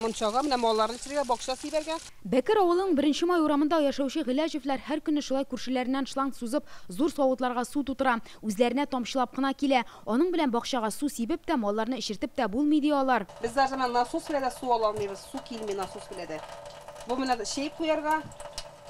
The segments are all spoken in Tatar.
Мунчага, менә малларны эчерергә, бакча сибәргә. Бәкер авылының Беренче Май урамында яшәүче Гыйләҗевләр һәр көнне шулай күршеләреннән шланг сузып, зур савытларга су тутыра. Үзләренә тамчылап кына килә. Аның белән бакчага су сибеп тә, малларны эчертеп тә булмый, ди алар. Без даже менә насос белән дә су ала алмыйбыз, су килми насос белән дә. Бу менә чәй куярга,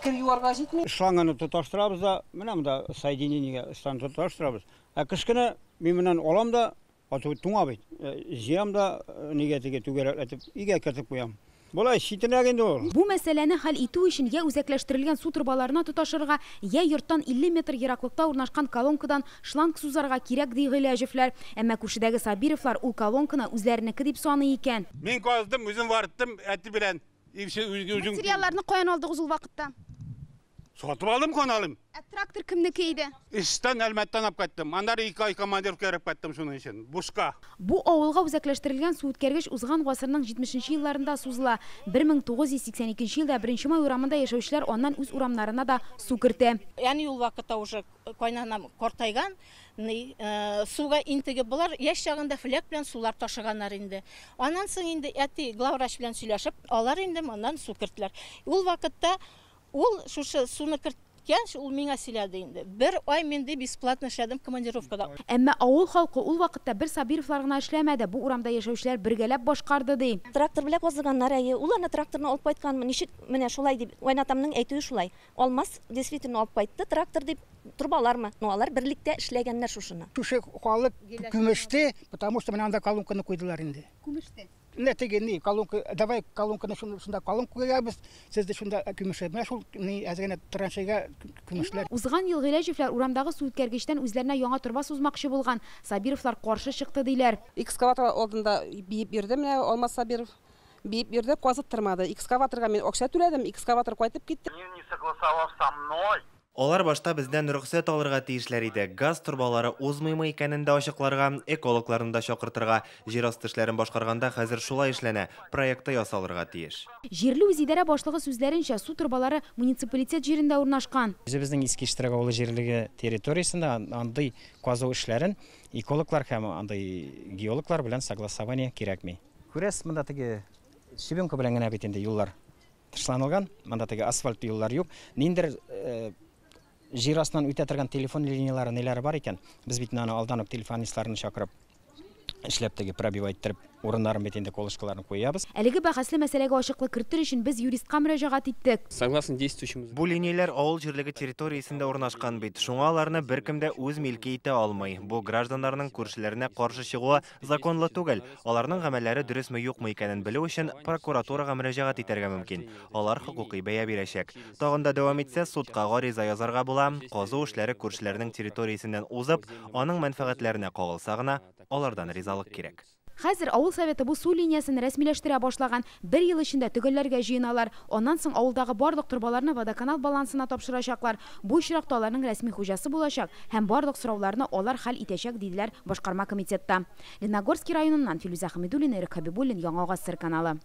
кер юарга җитми. Шланганы тоташтырабыз да, менә монда соединениегә шланг тоташтырабыз. Ә кыш көне мин моннан алам да, ату туңа бит. Җыям да, нигә теге түгәрәкләтеп өйгә кертеп куям. Болай читенрәк инде ул. Бу мәсьәләне хәл итү өчен я үзәкләштерелгән су торбаларына тоташырга, я йорттан 50 метр ераклыкта урнашкан колонкадан шланг сузарга кирәк, ди Гыйләҗевләр. Әмма күршедәге Сабировлар ул колонканы үзләренеке дип саный икән. Мин каздым, үзем варттым, әти белән. Үзем. Материалларны каян алдыгыз ул вакытта? Сатып алдым, каналым. Ә трактор кемнеке иде? Эштән Әлмәттән алып кайттым. Аннары 2 ай командировка йөреп кайттым шуның өчен. Бушка. Бу авылга үзәкләштерелгән су үткәргеч узган гасырның 70 елларында сузыла. 1982 елда Беренче Май урамында яшәүчеләр аннан үз урамнарына да су кертә. Әни ул вакытта уже кайнанам картайган, суга интегеп болар яшь чагында фляг белән сулар ташыганнар инде. Аннан соң инде әти главврач белән сөйләшеп, алар инде моннан су керттеләр. Ул вакытта ул шушы суны керткән, ул миңа сөйләде инде. Бер ай мин ди бесплатно эшләдем командировкада. Әмма авыл халкы ул вакытта бер Сабировлар гына эшләмәде. Бу урамда яшәүчеләр бергәләп башкарды ди. Трактор белән казыганнар, әйе. Ул аны тракторны алып кайтканмы? Ничек менә шулай дип, кайнатамның әйтүе шулай. Алмаз действительно алып кайтты трактор дип, торбалармы? Но алар берлектә эшләгәннәр шушыны. Шушы халык күмеште, потому что менә анда колонканы куйдылар инде. Күмеште. Менә теге ни, колонка, давай колонканы шунда колонка куябыз, сез дә шунда күмешә. Менә шул ни әз генә траншейга күмешләр. Узган ел Гыйләҗевләр урамдагы су үткәргечтән үзләренә яңа торба сузмакчы булган. Сабировлар каршы чыкты диләр. Экскаватор алдында биеп йөрде менә Алмаз Сабиров. Биеп йөрде, казып тормады. Экскаваторга мин акча түләдем, экскаватор кайтып китте. Не согласовав со мной. Алар башта бездән рөхсәт алырга тиешләр иде. Газ торбалары узмыймы икәнен дә ачыкларга, экологларны да чакыртырга. Җир асты эшләрен башкарганда хәзер шулай эшләнә. Проекты ясалырга тиеш. Җирле үзидарә башлыгы сүзләренчә, су торбалары муниципалитет җирендә урнашкан. Үзебезнең Иске Иштирәк авылы җирлеге территориясендә андый казу эшләрен экологлар һәм андый геологлар белән согласование кирәкми. Күрәсез, монда теге щебенка белән генә бит инде юллар тышланылган, монда теге асфальт юллар юк. Ниндер җир астыннан үтә торган телефон линиялары ниләре бар икән, без бит аны алдан ук телефонистларны чакырып эшләп теге пробивать иттереп урыннарын бит инде колышкаларын куябыз. Әлеге бәхәсле мәсьәләгә ачыклык кертер өчен без юристка мөрәҗәгать иттек. Согласно действующему Бу линияләр авыл җирлеге территориясендә урнашкан бит. Шуңа аларны беркем дә үз милке итә алмый. Бу гражданнарның күршеләренә каршы чыгуы законлы түгел. Аларның гамәлләре дөресме юкмы икәнен белү өчен прокуратурага мөрәҗәгать итәргә мөмкин. Алар хокукый бәя бирәчәк. Тагын да дәвам итсә, судка гариза язарга була. Казу эшләре күршеләрнең территориясеннән узып, аның мәнфәгатьләренә кагылса гына, алардан ризалык кирәк. Хәзер авыл советы бу су линиясен рәсмиләштерә башлаган. Бер ел эчендә төгәлләргә җыеналар. Аннан соң авылдагы барлык торбаларны водоканал балансына тапшырачаклар. Бу очракта аларның рәсми хуҗасы булачак һәм барлык сорауларны алар хәл итәчәк, диделәр башкарма комитетта. Лениногорский районыннан Филүзә Хәмидуллина, Ирек Хәбибуллин, Яңа Гасыр каналы.